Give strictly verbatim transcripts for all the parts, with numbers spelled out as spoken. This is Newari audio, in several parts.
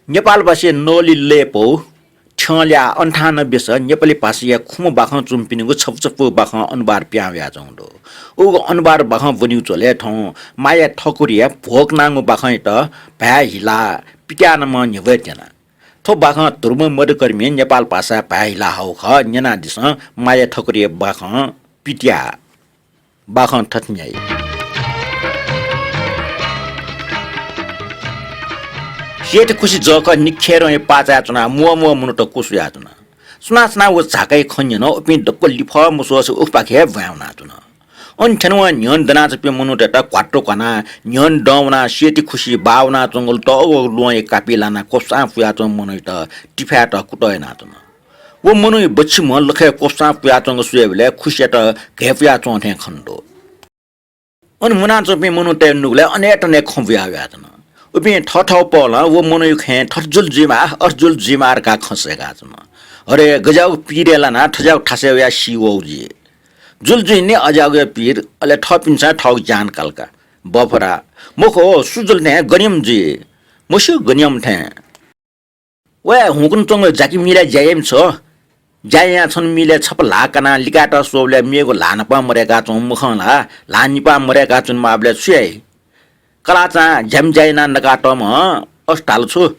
नेपालभाषाया नवली लय्‌पौ थ्यंल्याः अन्ठानब्बेस नेपाली भाषाया खुम्ह बाखं च्वंपिनिगु छपु छपु बाखं अनुवाद पिहां वयाच्वंगु दु। उगु अनुवाद बाखं ब्वनीगु झ्वलय् थौं माया ठकुरीया भ्वकनांगु बाखंयात भाय् हिलाः पित्यानाम्ह न्ह्यब्वये त्यना। थ्व बाखं धुर्ब मधुकर्मीं नेपाल भाषाय् भाय् हिला हःगु खः, न्यनादिसँ माया ठकुरीया बाखं पित्या। बाखं थथे न्ह्याइ। सेती खुसी जःखः निखेरं हे पाचाय् च्वनाः म्वः म्वः मनूत क्वसुयाच्वन। सुनां सुनां व झाकाया खँ न्यन, उपिं दक्व लिफः मस्वःसे उखेपाखे हे ब्वाँय् वनाच्वन। अन थ्यंवं न्ह्यःने दनाच्वंपिं मनूतय्त घ्वात्तु घ्वानाः न्ह्यःने दं वनाः सेती खुसी बाः वनाच्वंगु तःगः ल्वहंया कापि लानाः क्वसां पुयाच्वंम्ह मनूयात तिफायेत कुतः यानाच्वन। व मनूया बच्छि म्ह लखय् क्वसां पुयाच्वंगु स्वयेबलय् खुसियात घय्पुयाच्वं थें खन दु। अन मुनाच्वंपिं मनूतय् नुगलय् अनेत अनेक खँ बुया वयाच्वन। उपिं थःथःपलं व मनूया खँय् थथे जुल जुइमाः, अथे जुल जुइमाः धकाः खँ सय्काच्वन। अरे, गज्याःगु पीरय् लानाः थज्याःगु थासय् वयाः सी वःगु जुइ। जुल जुइ नि अज्याःगुया पीर, अले थःपिन्सं थःगु ज्यान काल का। बफरा, मखु, सु जुल थें गन याइम्ह जुइ। मस्यू गन याइम्ह थें। वय् हुंकन च्वंगु जाकि मिलय् ज्या याइम्ह छु। ज्या यानाच्वंगु मिलय् छपु ल्हाः कानाः लिकायेत स्वःबलय् मेगु ल्हाः नापं मदय्काच्वंगु मखं ला, ल्हाः निपां मदय्काच्वनेमाःबलय् छु याइ? कलाःचां ज्यामि ज्या यानाः नकातःम्ह अथे धाल छु?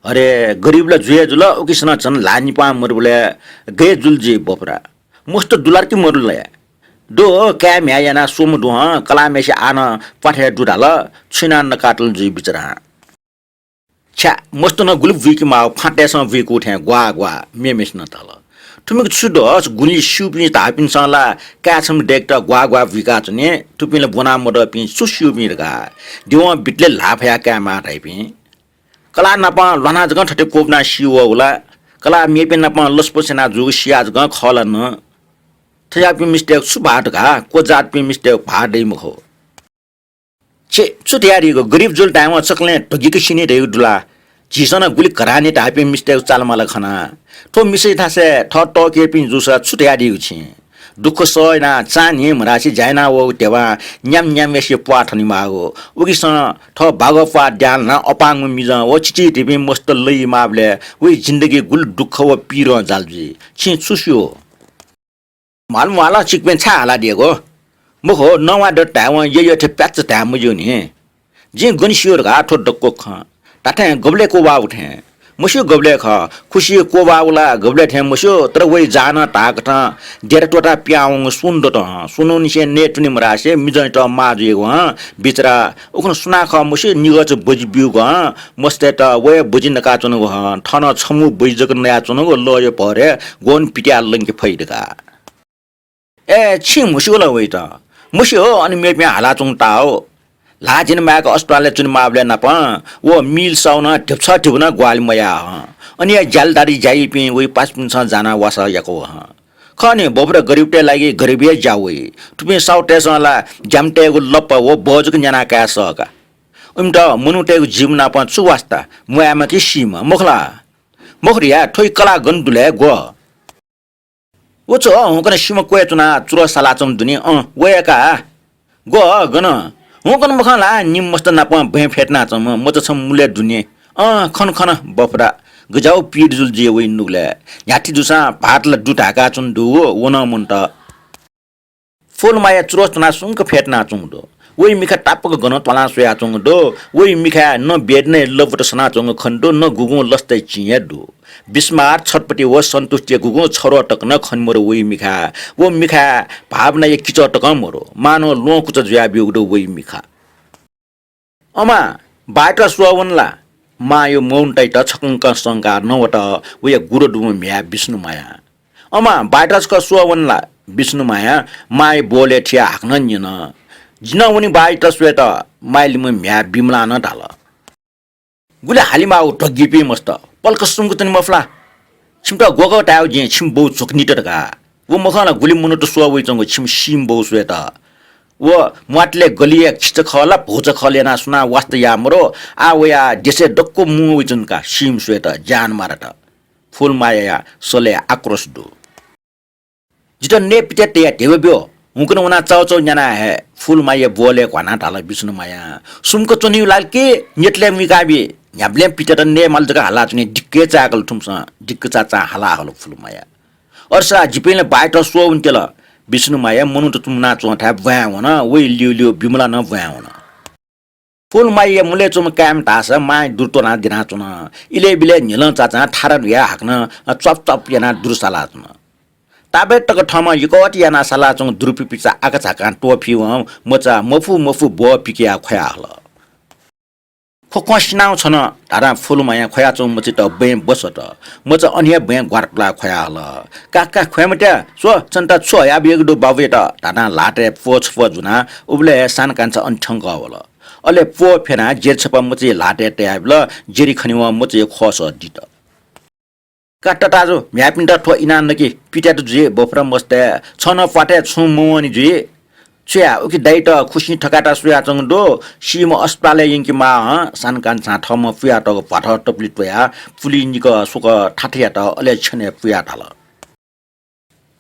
अरे, गरिब ला जुइ हे जुल, उकिसनं झन ल्हाः निपां मदुबलय् गय् जुल जुइ बफरा। मस्त दुलार कि मदुल हे? दु, काय् म्ह्याय् यानाः स्वःम्ह दुहं कलाःम्हेसे आः नं प्वाथय् दु धाल, छु यानाः नकातल जुइ बिचारां। छ्या, मस्त नं गुलि बुइके माःगु, फाँटय्‌सं बुइकू थें ग्वाः ग्वाः मेम्हेसिनं धाल। थुमिके छु दु, गुलि स्यूपिं धाःपिन्सं ला काय् छम्ह दय्केत ग्वाः ग्वाः बुइकाच्वनी, थुपिं ला ब्वना मदःपिं छु स्यूपिं धकाः। दिवं बितले ल्हाः फयाः कायेमाः धाइपिं। कलाः नापं ल्वानाः जकं थथे क्वब्वनाः सी वःगु ला, कलाः मेपिं नापं लसपस यानाः जूगु सियाः जकं खः ला न? थज्याःपिं मिस्तय्‌गु छु भाः धकाः, क्वजाःपिं मिस्तय्‌गु भाः दइ मखु। छे, छु धयादीगु, गरिब जुल धायेवं सकलें धगिक सिनि धयागु दु ला? झीसं नं गुलि घरानी धाःपिं मिस्तय्‌गु चालमाल खना। थ्व मिसाया थासय् थः तःकेपिं जूसा छु धयादीगु छिं? दुःख सह यानाः चान्हि म्हरासे ज्या याना वःगु ध्यबां न्याम न्याम यासे प्वाः थनेमाःगु। उकिसं थः बागः प्वाः द्यां ल्हानाः अपांगु मिजं व चिचीधिपिं मस्त लइमाःबलय् वइ जिन्दगी गुलि दुःख व पीरं जाल जुइ। छिं छु स्यू? म्वाल म्वाल, छिकपिं छाय् हालादियागु? मखु, नवाः दत धायेवं यय्‌यथे प्याच्च धाये मज्यू नि। जिं गन स्यू धकाः थ्व दक्व खँ। धात्थें गबलय् क्वब्वाःगु थें। मस्यू गबलय् खः, खुसि क्वब्वाःगु ला गबलय् थें मस्यू, तर वइ जानं धाःकथं देर त्वःताः पिहां वंगु स्वन्हु दत हं। स्वन्हुनिसें नयेत्वने मधासे मिजंयात माः जुइगु हं। बिचारा, उखुन्हु सुनां खः मस्यू, निगःचा बजि ब्यूगु हं। मस्तय्त वया बजि नकाच्वनागु हं। थनं छम्ह बजि जक नयाच्वनागु लःया भरय् ग्वन्हु पित्याः लंके फइ धकाः। ए, छिं म्हस्यू ला वइत? म्हस्यू, अन मेपिं हालाच्वंगु ताः हो। ल्हाः झिन माय्क अस्पतालय् च्वनेमाःबलय् नापं व मिल साहुनं धिबा छः धिबा नं ग्वाहालि मयाः हं। अन हे ज्यालदारी ज्या याइपिं वइ पासापिन्सं जानाः वासः याकू हं। खः नि, बफुत गरिबतय् लागि गरिब हे ज्या वइ। थुपिं साहुतय्सं ला ज्यामितय्गु लप्पा व बः जक न्यानाः काये सः का। इमित मनूतय्गु जीवन नापं छु वास्ता, म्वायेमा कि सीमा, मखु ला? मखु धया, थ्व कलाः गन दुलय् ग्व? व छु, हुंकन सिमा क्वय् च्वनाः चुरः सालाच्वंम्ह दुनि, अँ, वया का। ग्व, गन? हुंकन मखं ला, निम्ह मस्त नापं बँय् फ्यतुनाच्वंम्ह मचा छम्ह मुलय् दुनि। अँ, खन खन, बफुत। गज्याःगु पीर जुल जुइ वइ नुगलय्। न्ह्याथे जूसां भाःत ला दु धाय्काच्वने दुगु, व नं मन्त। फुलमाया चुरः च्वनाः सुंक फ्यतुनाच्वंगु दु। वइ मिखा तापाक गनं त्वालां स्वयाच्वंगु दु। वइ मिखाय् न वेदनाया लपत सनाच्वंगु खने दु, न गुगुं लसताया चिं हे दु। बिस्मार, छटपटी व सन्तुष्टिया गुगुं छरोः तक नं खने मदु वइ मिखाय्। व मिखाय् भावनाया किचः तकं मदु। मांनं ल्वहंकुचा जुयाब्यूगु दु वइ मिखा। अमा, बाय्त स्वः वन ला? मांया मौनतायात छकंकं संकाः नवात वया गुरु दुम्ह म्ह्याय् विष्णुमायां। अमा, बाय्त छकः स्वः वन ला? विष्णुमायां मांया ब्वलय् थियाः हाकनं न्यन। जि नं वनी बाय्त स्वयेत, मांया लिम्ह म्ह्याय् विमलां नं धाल। गुलि हालेमाःगु धगिपिं मस्त, पलख सुम्क च्वने मफु ला? छिमित ग्वःगः धायेगु जिं, छिमि बौ झ्वकनित धकाः। व मखं ला गुलि मनूत स्वः वइच्वंगु छिमि सीम्ह बौ स्वयेत। व म्वातले गलिया खिचा खः ला भौचा खः ला यानाः सुनां वास्ता याः मरु, आः वयाः देशय् दक्व मू वइच्वन का सीम्ह स्वयेत, ज्यान मारात। फुलमायाया सलय् आक्रोश दु। जितः नये पित्याये तयाः धिबा ब्यु। हुंकन वनाः चाउचाउ न्यानाः हये। फुलमाया ब्वलय् घ्वानाः धाल विष्णुमायां। सुम्क च्वनेगु लाल कि न्यतलय् मुइकाबी। न्ह्याबलें पित्यात नये माल जक हालाच्वनी। दिक्क हे चाय्‌कल थुमिसं, दिक्क चाचां हाला हल फुलमाया। अय्‌सा जिपिं ला बाय्‌त स्वः वनेत्यल। विष्णुमाया मनूत मुनाच्वंथाय् ब्वाँय् वन, वइ ल्यूल्यू विमला नं ब्वाँय् वन। फुलमाया मुलय् च्वंम्ह काय्‌म्ह धाःसा मांया दुरु त्वनाः द्यनाच्वन। इलय्‌बिलय् न्हिलं चाचां थारा न्हुयाः हाकनं च्वाप च्वाप यानाः दुरु सालाच्वन। ताबे तक थःम्हं यकःति यानाः सालाच्वंगु दुरु पिपिचा आकाझाकां त्वःफिवं मचा मफु मफु ब्वः पिकयाः ख्वया हल। ख्वख्वं सिनाव छन धाधां फुलमायां ख्वयाच्वंगु मचायात बँय् ब्वसत। मचा अन हे बँय् ग्वारातुलाः ख्वया हल। का का ख्वये मते, स्व, छन्त छु हयाबियागु दु बाबुयात धाधां ल्हातय् प्वः छप्वः जुनाः उबलय् हे सानकान्छा अन थ्यंकः वल। अले प्वः फ्यनाः जेरी छपा मचाया ल्हातय् तयाबिल। जेरी खनेवं मचाया ख्वःसः दित। का तताजु, म्ह्याय्‌पिन्त थ्व इनाः नकि, पित्यात जुइ, बफुरा मस्तय्, छं नं प्वाथय् छुं मवंनि जुइ। छु याये, उकी दाइयात खुसिं थकायेत स्वयाच्वंगु दु, सीम्ह अस्पतालय् यंकेमाः हं। सानकान्छां थःम्हं पुयातःगु भ्वाथः तपुलि त्वयाः पुलिइ निकः स्वकः थाथयात अले छ्यनय् पुयाः धाल।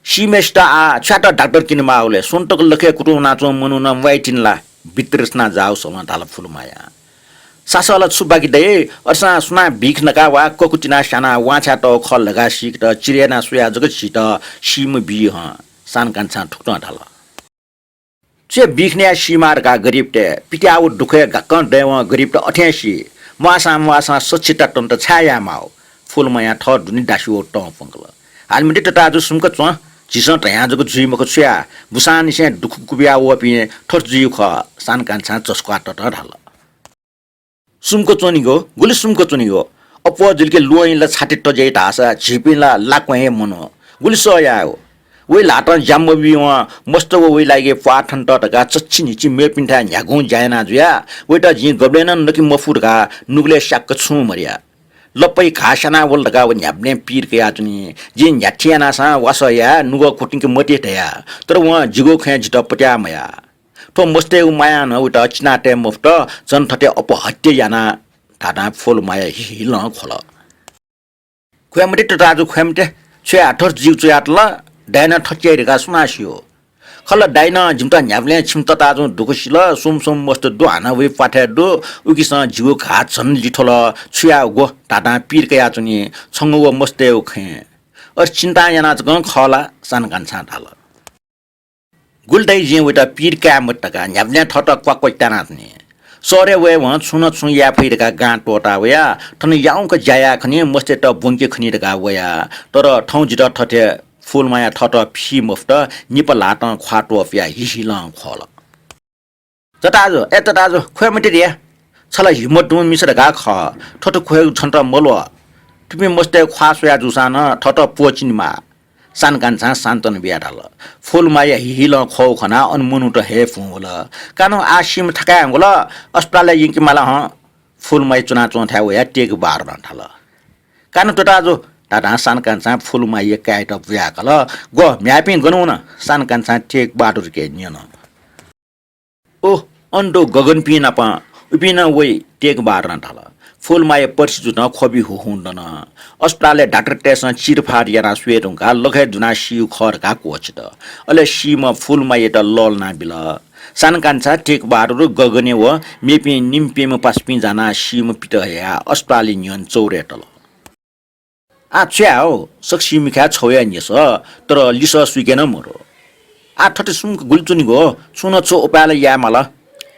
सीम्हेसित आः छु यायेत डाक्टर क्यनेमाः ले, स्वन्हु तक लखय् कुतुं वनाच्वंम्ह मनू नं म्वाइतिनि ला? बितृष्णा जाःगु स्वरं धाल फुलमायां। सासः ला छु बाकि दइ, अय्‌सां सुनां बिख नकाः वा ककु तिनाः स्यानाः वांछ्वयातःगु खः धकाः सीकेत चिरे यानाः स्वयाः जक झीत सीम्ह बी हं। सानकान्छां थुकथं धाल। छु हे बिख नयाः सीमाः धकाः गरिबतय्, पित्याःगु दुःखय् गाक्कं दयेवं गरिबत अथें सी। म्वाःसां म्वाःसां सच्छिता तनेत छाय् यायेमाः? फुलमायां थः दुने दासियागु तं प्वंकल। हाले मते तताजु, सुम्क च्वँ, झीसं धयां जक जुइ मखु छु याये, बुसांनिसें दुःख क्वबियावःपिं थथे जुइगु खः। सानकान्छां चस्क्वाः ततं धाल। सुम्क च्वनेगु, गुलि सुम्क च्वनेगु? अप्वः जुलिके ल्वहंइ ला छाति तज्याइ धाःसा झीपिं ला लाक्वं हे मनू। गुलि सह यायेगु? वइ ल्हातं ज्या मबीवं मस्त व वइ लागिं प्वाः थनेत धकाः चच्छि न्हिच्छि मेपिन्थाय् न्ह्यागुं ज्या याना जुया। वइत जिं गबलें नं नके मफु धकाः नुगलय् स्याक्क छुं मदया। लप्पै घाः स्यानावल धकाः व न्ह्याबलें पीर कयाच्वनी। जिं न्ह्याथे यानासां वासः याये, नुगः क्वतुंके मते धया। तर वं जिगु खँय् जितः पत्याः मयाः। थ्व मस्तय्‌गु मायां नं वइत चिनातये मफुत, झन थथे अपहत्या याना धाधां फुलमाया हिहिलं ख्वल। ख्वये मते तताजु, ख्वये मते। छु याये, थथे जुइगु च्वयातल? दाइनं थथे याइ धकाः सुनां स्यू? खला, दाइनं जिमित न्ह्याबलें छिमि तताजुं दुःख सिल, स्वम्ह स्वम्ह मस्त दु, हानं वइ प्वाथय् दु, उकिसं जिगु घाः झन लिथ्वल। छु याये ग्व धाधां पीर कयाच्वनी, छंगु व मस्तय्‌गु खँय्। अथे चिन्ता याना जकं खः ला? सानकान्छां धाल। गुलि दाइ, जिं वइत पीर काये मते धकाः न्ह्याबलें थःत क्वाक्वाक्यानाच्वनी। शहरय् वयेवं छुं न छुं याये फइ धकाः गां त्वःता वया। थन याउँक ज्या याये खनी, मस्तय्‌त ब्वंके खनी धकाः वया। तर थौं जितः थथे फुलमाया थःत फी मफुत, निपा ल्हातं ख्वाः त्वपुयाः हिहिलं ख्वल। तताजु, ए तताजु, ख्वये मते धया। छ ला हिम्मत दुम्ह मिसा धकाः खः। थथे ख्वयेगु छन्त मल्वः। थुपिं मस्तय् ख्वाः स्वया जूसां नं थःत प्वःचिनेमाः। सानकान्छां सान्त्वना बियाः धाल। फुलमाया हिहिलं ख्वःगु खनाः अन मनूत हे भुं वल। कानु, आः सीम्ह थकाय् हंगु ला, अस्पतालय् यंके माल हं। फुलमाया च्वनाच्वंथाय् वयाः टेक बहादुरं धाल। कानु तताजु धाधां सानकान्छां फुलमाया काय्‌त बुयाकल। ग्व, म्ह्याय्‌पिं गन वन? सानकान्छां टेक बहादुरके न्यन। ओ, अन दु गगनपिं नाप, उपिं नं वइ, टेक बहादुरं धाल। फुलमाया परिस्थिति जुतं ख्वबि हुहुं दन। अस्पतालय् डाक्टरतय्‌सं चिरफार यानाः स्वये धुंकाः लखय् दुनाः सीगु खः धकाः क्वःछित। अले सीम्ह फुलमायात लःल्हानाबिल। सानकान्छा, टेक बहादुर, गगने व मेपिं निम्हप्यम्ह पासापिं जानाः सीम्ह पित हयाः अस्पतालय् न्ह्यःने चौरय् तल। आः छु याये हौ, सकसिया मिखाय् छगू हे न्ह्यसः, तर लिसः सुइके नं मदु। आः थथे सुम्क गुलि च्वनेगु, छुं न छुं उपाय ला याये माल।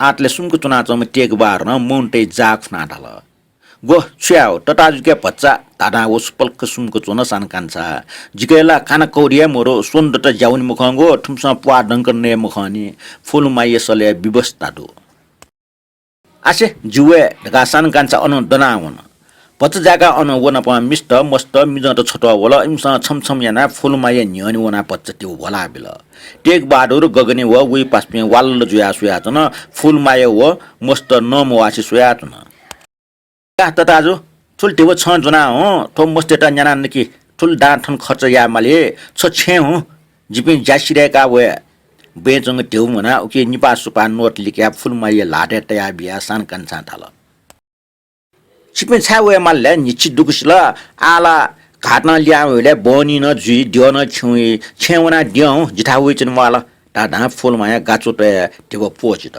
आःतले सुम्क च्वनाच्वंम्ह टेक बहादुरं मनूतय् जाः खुनाः धाल। ग्व, छु याये हौ, तताजुके भचा धाधां व सुपलख सुम्क च्वन सानकान्छा। जिके ला काना कौडी हे मदु, स्वन्हु दत ज्या वने मखंगु, थुमिसं प्वाः दंक नये मखंनि। फुलमाया सलय् विवशता दु। आसे, जि वये धकाः सानकान्छा अनं दनाः वन। भचा जाय्‌काः अन व नाप मिस्त, मस्त, मिजंत छत्वः वल। इमिसं छम्ह छम्ह यानाः फुलमाया न्ह्यःने वनाः भचा तिबः ह्वलाबिल। टेक बहादुर, गगने व वइ पासापिं वालल जुयाः स्वयाच्वन। फुलमाया व मस्त नमवासे स्वयाच्वन। का तताजु, थुलि धिबा छं ज्वना हँ, थ्व मस्तय्‌त न्याना नकि, थुलि दां थन खर्च याये माल हे, छ छेँ हुँ, जिपिं ज्या सिधय्‌का वये। बँय् च्वंगु धिबा म्वनाः उकी निपाः सुपाः नोट लिकयाः फुलमाया ल्हातय् तयाबियाः सानकान्छां धाल। छिपिं छाय् वये माल ले, न्हिच्छि दुगु सिल, आः ला घातं लिहां वयेबलय् बहनी नं जुइ, द्यः नं खिउँइ, छेँ वनाः द्यः हुँ, जिथाय् वइच्वने म्वाःल, धाधां फुलमाया गाच्वतय् धिबा प्वःछित।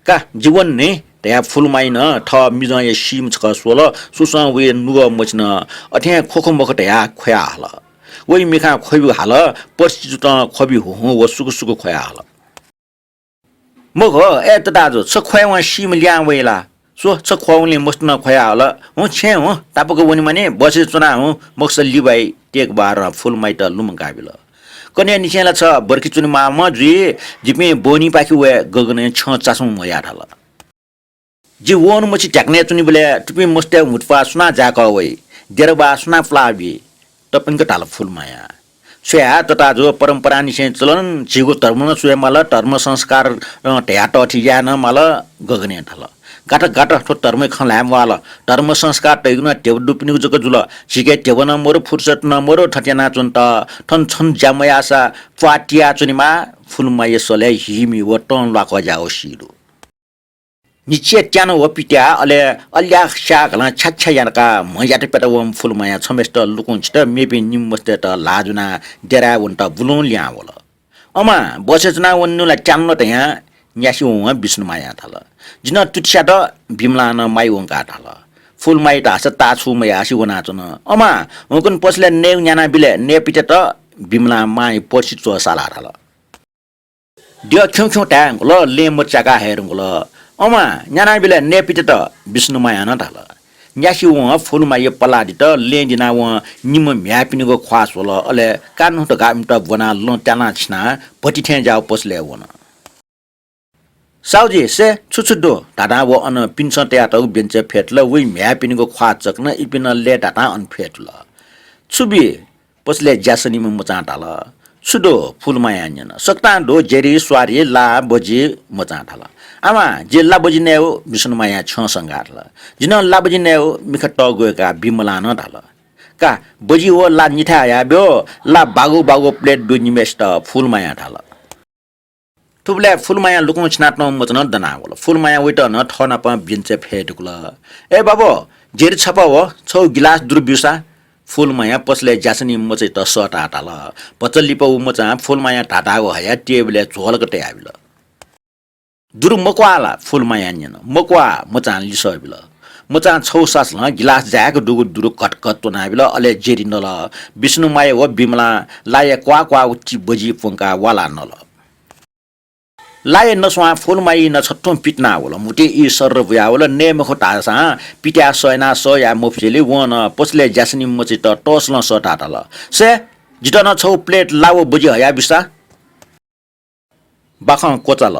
का, जि वने नि, धयाः फुलमाइनं थः मिजंया सीम्ह छकः स्वल। सुसं वया नुगः मछिन। अथें ख्वख्वमख्व धयाः ख्वया हल। वइ मिखां ख्वबि हाल। पर्सि जुतं ख्वबि हुहुं व सुकु सुकु ख्वया हल। मखु, ए तताजु, छ ख्वयेवं सीम्ह लिहां वइ ला? स्व, छ ख्वःवंलि मस्त नं ख्वया हल। हुँ, छेँ हुँ, तापाक वनेमानि, बसय् च्वना हुँ, मखुसा लिबाइ। टेकबहारं फुलमाइत लुमंका बिल। कन्हय्‌निसें ला छ बरकि च्वनेमाःम्ह जुइ, जिपिं बहनीपाखे वये। गगनय् छ्यं चासुं म्हया धाल। जि वहन मछि ध्याकनय् च्वनीबलय् थुपिं मस्तय् हुतुपाः सुनां जाय्‌कः वइ? देराबाः सुनां पुलाः बी? तप्यंक धाल फुलमायां। स्वया तताजु, परम्परांनिसें चलन, झीगु धर्म नं स्वये माल, धर्म संस्कार नं धयातःथें याये नं माल। गगनय् धाल। गात गात, थ्व धर्मय् खँ ल्हाये म्वाल। धर्म संस्कार तइगु नं ध्यबा दुपिनिगु जक जुल। झीके ध्यबा नं मरु, फुर्सत नं मरु, थथे यानाच्वनेत। थन छन ज्या मयाःसा प्वाः तियाच्वनेमाः। फुलमाया सलय् हीमि व तं ल्वाकः ज्याःगु सी दु। न्हिच्छि त्यान व पित्याः अले अल्याः स्याः घलां छ्याछ्या यानाकाः म्हयात प्यात वंम्ह फुलमायां छम्हय्‌सित लुकुं छित, मेपिं निम्ह मस्तय्‌त ल्हाः ज्वनाः देराय् वनेत बुलुं लिहां वल। अमा, बसय् च्वनाः वनेनु ला त्यान ला धयां न्यासि वं विष्णुमायां धाल। जि नं तुति स्यात, बिमलां नं माइ वंकाः धाल। फुलमाइ धाःसा ताःछु मयासें वनाच्वन। अमा, हुंकन पसलय् नयेगु न्यानाबिल, नयेपित्यात। बिमलां मांया पर्सि च्वःसालाः धाल। द्यः ख्यौं ख्यौं धाये धुंकल, लँय् मचाय्‌काः हये धुंकल। अमा, न्यानाबिल नयेपित्यात, विष्णुमायां नं धाल। न्यासि वं फुलमाया पलाः दित, लँय् दिनाः वं निम्ह म्ह्याय्‌पिनिगु ख्वाः स्वल, अले कान्हु धकाः इमित ब्वनाः लँ त्यानाः छिनाः भति थें ज्याःगु पसलय् वन। साहुजी, से, छु छु दु? धाधां व अन पिन्सं तयातःगु बेन्चय् फ्यतुल। वइ म्ह्याय्‌पिनिगु ख्वाः चकनं इपिं नं लय् धातां अन फ्यतुल। छु बी? पसलय् ज्यासनीम्ह मचां धाल। छु दु? फुलमायां न्यन। सकतां दु, जेरी, स्वारी, ला, बजि। मचां धाल। आमा, जि ला बजि नये हु, विष्णुमायां छ्यं संकाः धाल। जि नं ला बजि नये हु, मिखा तःग्वय्‌काः बिमलां नं धाल। का, बजि व ला निथाय् हयाब्यु, ला बागु बागु प्लेट दु निम्हय्‌सित, फुलमायां धाल। थुबलय् फुलमाया लुकुं छिनातःम्ह मचा नं दनावल। फुलमाया वइत नं थःनापं बेन्चय् फ्यतुकल। ए बाबु, जेरी छपः व, छगू गिलास दुरु ब्यूसा। फुलमायां पसलय् ज्यासनीम्ह मचायात सःताः धाल। भचा लिपा व मचां फुलमायां धाधाःगु हयाः टेबलय् झ्वलक तयाबिल। दुरु मक्वाः ला? फुलमायां न्यन। मक्वाः, मचां लिसः बिल। मचां छगू सासलं गिलास जाय्‌क दुगु दुरु घतघत त्वनाबिल, अले जेरी नल। विष्णुमाया व बिमलां लाया क्वाः क्वाःगु ति बजि प्वंकाः वालाः नल। लाया नस्वां फुलमाया नं छत्थुं पितिनावल। म्हुतुं ई सर्र बुयावल। नये मखु धाःसां पित्याः सः यानाः सः याये मफुसेंलि वं नं पसलय् ज्यासनीम्ह मचायात तःसलं सःताः धाल। से, जितः नं छगू प्लेट ला व बजि हयाब्यूसा। बाखं क्वचाल।